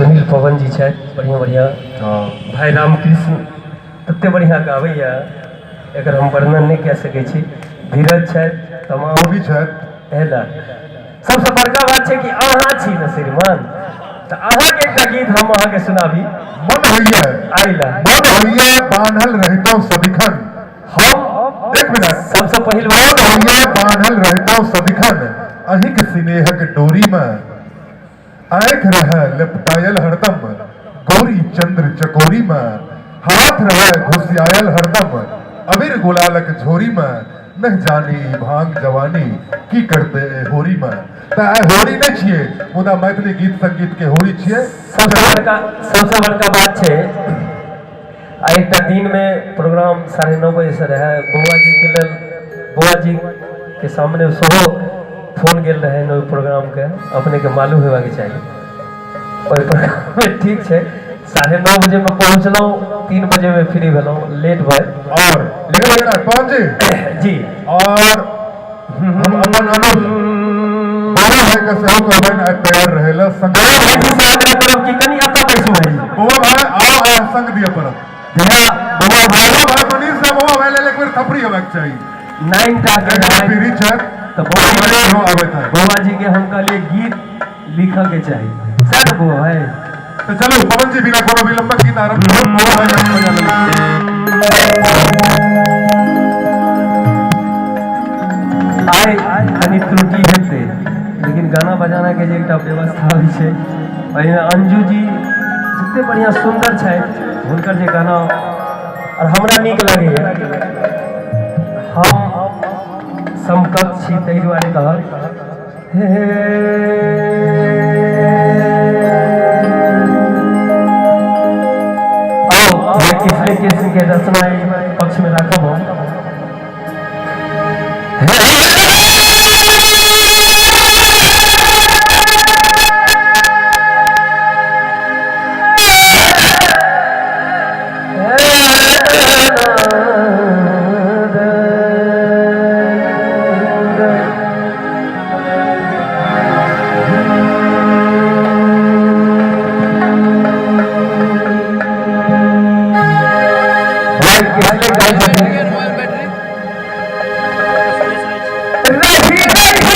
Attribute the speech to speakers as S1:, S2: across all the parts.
S1: सुनील पवन जी छथि, बढ़िआँ बढ़िआँ। भाई रामकृष्ण तते बढ़िआँ गाबैए, एकर हम वर्णन नहि कए सकै छी। धीरज छथि, तमाम
S2: भी छथि।
S1: एला सबसँ बड़का बात छै कि अहाँ छी ने श्रीमान, तऽ अहाँके एकटा गीत हम अहाँके सुनाबी।
S2: मन होइए
S1: आइला
S2: मन होइए बान्हल रहितौं सदिखन।
S1: हम
S2: एक मिनट।
S1: सबसँ पहिल
S2: मन
S1: बात
S2: होइए बान्हल रहितौं सदिखन अहींक सिनेहक डोरीमे, आँखि रहै लेपटायल हरदम गौरी चंद्र चकोरी में, हाथ रहै घुसियायल हरदम अबीर गुलालक झोरी में, नहीं जानी ई भांग जवानी की करते ए होरी में। तऽ आइ होरी नहि छियै, मुदा मैथिली गीत संगीत के होरी छियै।
S1: सबसँ बड़का बात छै, आ एकटा दिनमे प्रोग्राम 9:30 बजेसँ रहै। बौआ जीके लेल, बौआ जीके सामने सेहो फोन गेल रहै ओहि प्रोग्रामके, अपनेके मालूम हेबाके चाही ओहि प्रोग्राममे। ठीक छै, 9:30 बजेमे पहुँचलहुँ, 3 बजेमे फ्री भेलहुँ, लेट भए
S2: और लेकिन पवन जी
S1: जी
S2: और हम अपन अनुज बौआ भाई के सेहो कहबनि आइ तैयार रहै लए संग।
S1: बौआ भाईजी से आग्रह करब कि कनि एतऽ बैसू भाईजी।
S2: बौआ भाई आओ, आइ संग दिअ पड़त।
S1: जहिया बौआ भाई
S2: बौआ भाई मनीष से बौआ भाई लेल एक बेर थपड़ी होबाक चाही।
S1: 9 टा के
S2: एक बेर पीढ़ी छथि
S1: तऽ
S2: बौआ भाई सेहो आबैत है।
S1: बौआ जी के हम कहलियै गीत लिखऽ के चाही, सएह ने बौआ भाई?
S2: तऽ चलू पवन जी, बिना कोनो विलम्बक गीत आरम्भ करू। बौआ भाई के बजा लेबै।
S1: आइ कनि त्रुटि हेतै, लेकिन गाना बजाना के जे एकटा व्यवस्था होइ छै, ओहिमे अंजू जी जते बढ़िआँ सुन्दर छथि, हुनकर जे गाना आओर हमरा नीक लगैए, हम समकक्ष छी, ताहि दुआरे कहब। हे आओ भाई किसले कृष्ण के रचना एहि पक्षमे राखब हम। भाई किसले कहै छथिन, रही रही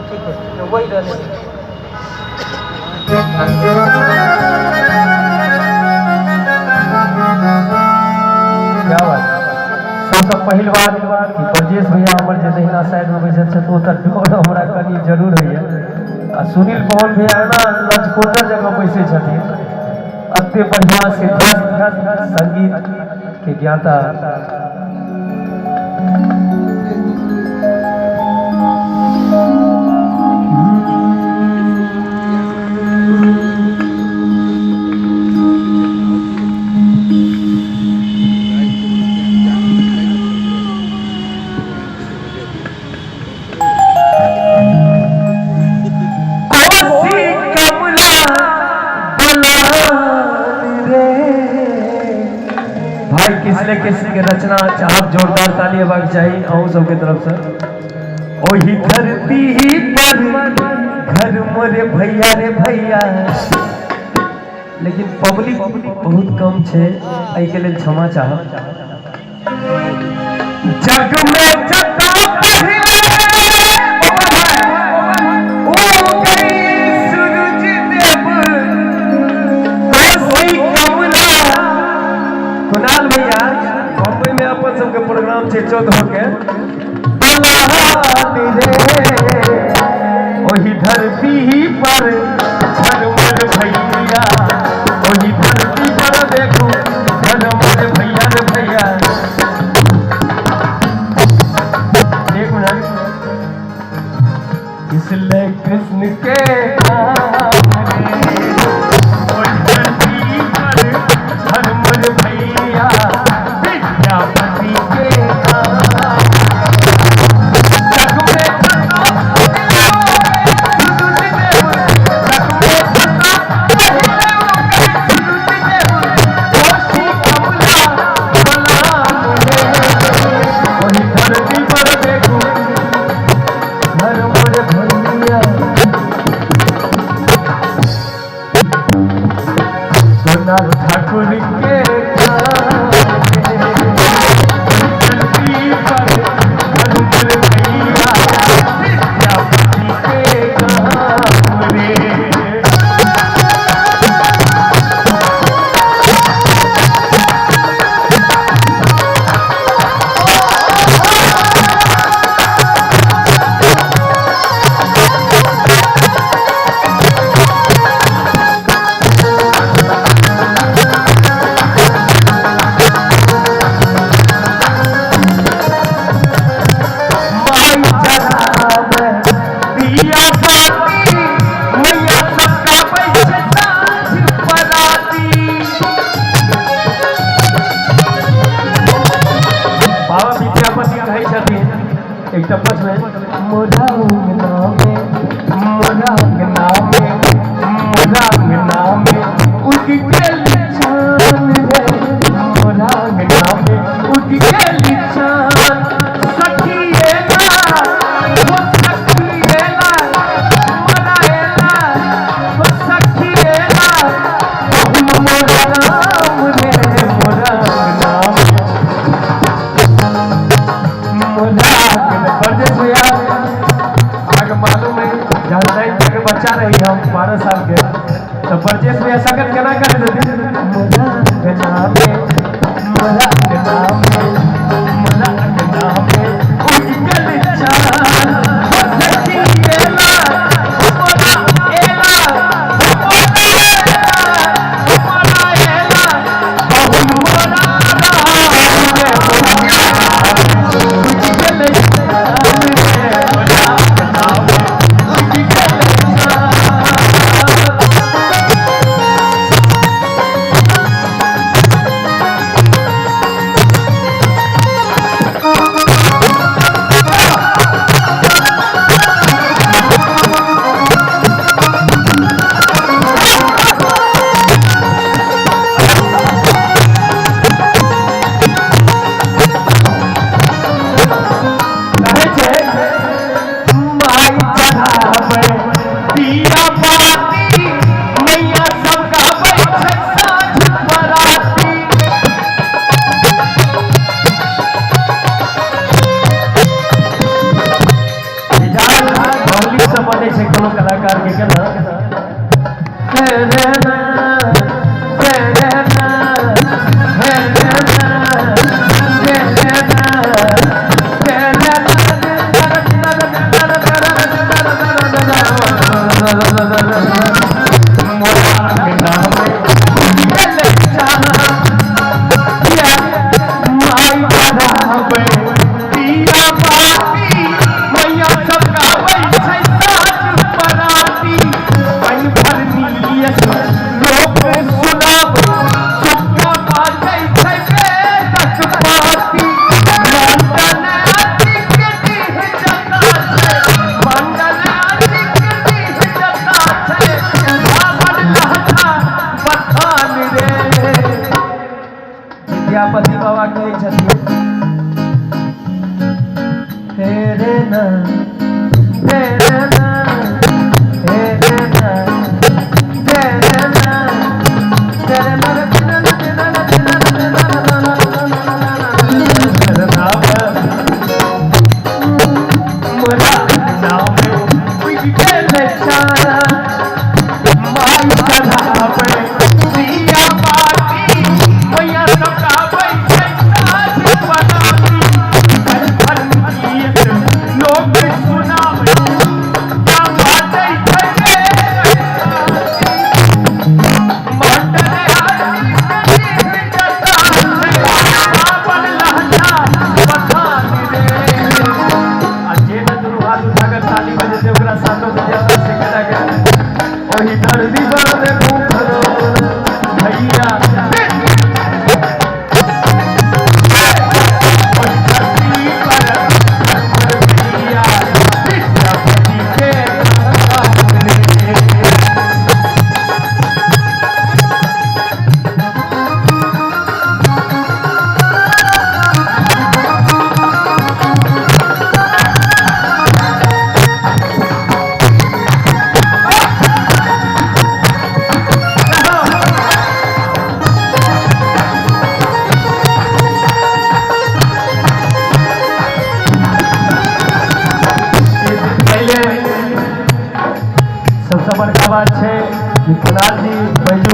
S1: ठीक है, वही रहने। क्या बात! सबसँ पहिल बात कि ब्रजेश भैया हमर जे दहिना साइडमे बैसल छथि, ओ तऽ डर हमरा कनि जरूर होइए। आ सुनील पवन भैया एना लचकोटर जकाँ बैसै छथिन, एते बढ़िआँ सिद्ध संगीत के ज्ञाता। कोसी कमला बलान रे। भाई किसले किसने के रचना चाहब, जोरदार ताली हेबाक चाही अहूँ सबके तरफ से। ओही धरती पर घर मोरे भैया रे भैया, लेकिन पब्लिक बहुत कम छै, एहिके लेल क्षमा चाहब। जग में जता पहिले ओ गई सूरज देव कोसी कमला। कुणाल भैया, बम्बई में अपन सबके प्रोग्राम छै 14 के, बलान रे ओही धरती पर झरमर भैया। सोनार ठाकुर के गाम रे, धरती पर धनुष भैया विद्यापति के गाम रे। माई चढ़ावे दिया बाती, मैया सबका बैठ साँझ पराती। बाबा विद्यापति कहै छथिन एकटा पदमे, मोरा अंगना में, मोरा अंगना में, मोरा अंगना में उग गेल चान रे, मोरा अंगना में उग गेल चान। सखिएला हो सखिएला मनाएला हो सखिएला बहु मोरा राम रे, मोरा अंगना में, मोरा अंगना। परदेश भैया अहाँके मालूम है, जहन टाइम के बच्चा रही हम 12 साल के, तो परदेश भैया सकत केना कर देथिन, मोरा अंगना में, मोरा अंगना में, मोरा अंगना में उग गेल चान। हो सखिएला हो मोरा एला हो मोरा एला हो मोरा एला बहु मोरा राम रे, मोरा उग गेल चान रे, मोरा अंगना में उग गेल चान। कहै छै माई चढ़ावे दिया बाती, मैया सब गाबै छै साँझ पराती। मिजाज मौलिक से बनै छै कोनो कलाकार के केना, हे रे ना, हे रे ना, हे रे ना, हे रे ना, हे रे ना। मोरा अंगना में उग गेल चान, माई चढ़ावे दिया बाती, मैया सब गाबै छै साँझ पराती। पानि भरनी लोक सुनाबै, सुग्गा बाजै छै वेदक पाती। मंडन आदि के डीह जता छै, मंडन आदि के डीह जता छै, बाभन कहता बखान रे। विद्यापति बाबा कहै छथिन, हे रे ना, हे रे ना, हे रे ना, हे रे ना, हे रे ना, मोरा अंगना में उग गेल चान, माई चढ़ावे दिया बाती, मैया सब गाबै छै साँझ पराती। लोक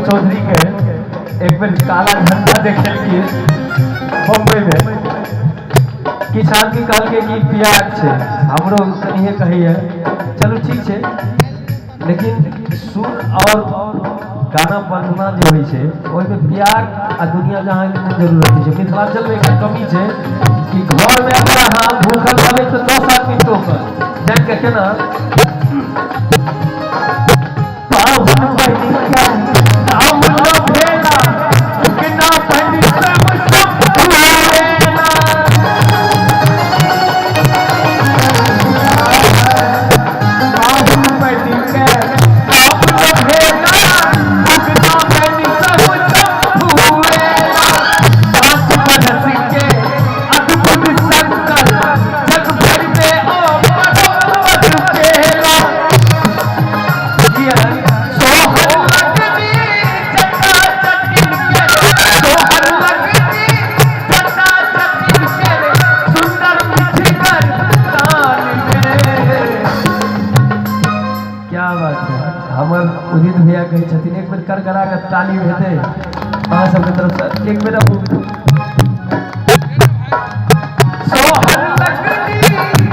S1: मधु चौधरी के एक बेर काला झंडा देखेलखिन बम्बई में। किछु आदमी कहलकै कि प्यार छै, हमरो कनिए कहैए, चलू ठीक छै, लेकिन सुर और गाना बजना जे होइ छै ओहिमे प्यार आ दुनिया जहाँके नहि जरूरत होइ छै। मिथिलाञ्चलमे एकटा कमी छै कि घरमे अगर अहाँ भूखल रहबै तऽ 10 आदमी टोकत जानि कऽ केना पाहुन बनि कऽ काम न भेला, उगना बनि सब सब भूलेला। पाहुन बनि कऽ काम न भेला, उगना बनि सब सब भूलेला। 5 बरस के अद्भुत शंकर जग भर में ओ परोपद पेला। सोहर लगनी जटा जटिन के, सोहर लगनी जटा जटिन के, सुंदर मिठगर तान में। क्या बात है। हमर उदित भैया कहै छथिन एक बेर करकरा के ताली हेतै अहाँ सबके तरफ से एक बेर। सोहर लगनी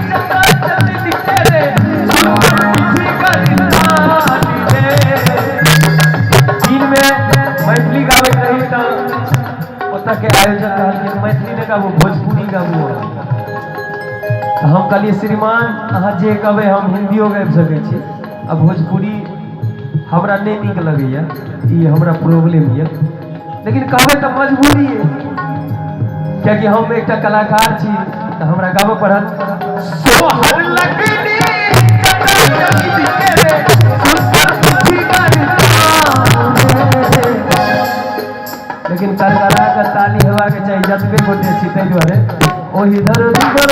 S1: जटा जटिन के, सुंदर मिठगर तान में। दिनमे मैथिली गाबैत रही तऽ ओतऽ के आयोजक कहलखिन मैथिली नहि गाबू, भोजपुरी गाबू। तऽ हम कहलियै श्रीमान अहाँ जे कहबै हम हिन्दियो गाबि सकै छी, आ भोजपुरी हमरा नहि नीक लगैए, ई हमरा प्रॉब्लम यऽ, लेकिन कहबै तऽ मजबूरी अइ, कियाकि हम एकटा कलाकार छी तऽ हमरा गाबऽ पड़त। सोहर लगनी जटा जटिन के, सुंदर मिठगर तान में। लेकिन करकरा के ताली हेबाक चाही जतबे गोटे छी, ताहि दुआरे ओहि धरती पर